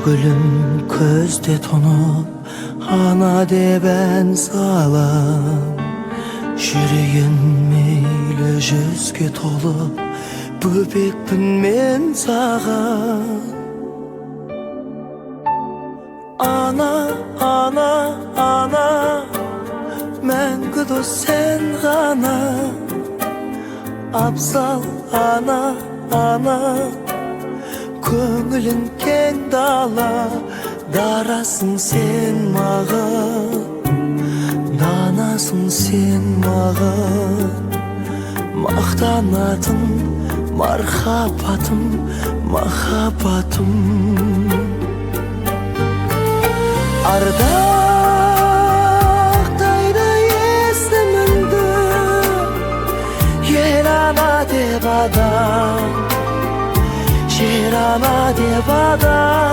Гүлім күзде тұнып, ана деп ән салам. Жүрейін мейлі жүзге толып, бөбекпін мен саған. Ана, ана, ана, мәңгі дос сен ғана. Абзал ана, ана, көңілің кең дала. Дарасың сен маған, данасың сен маған. Мақтанатын мархабатым, махаббатым. Ардақтайды есіміңді ел ана деп адам, жер ана деп адам.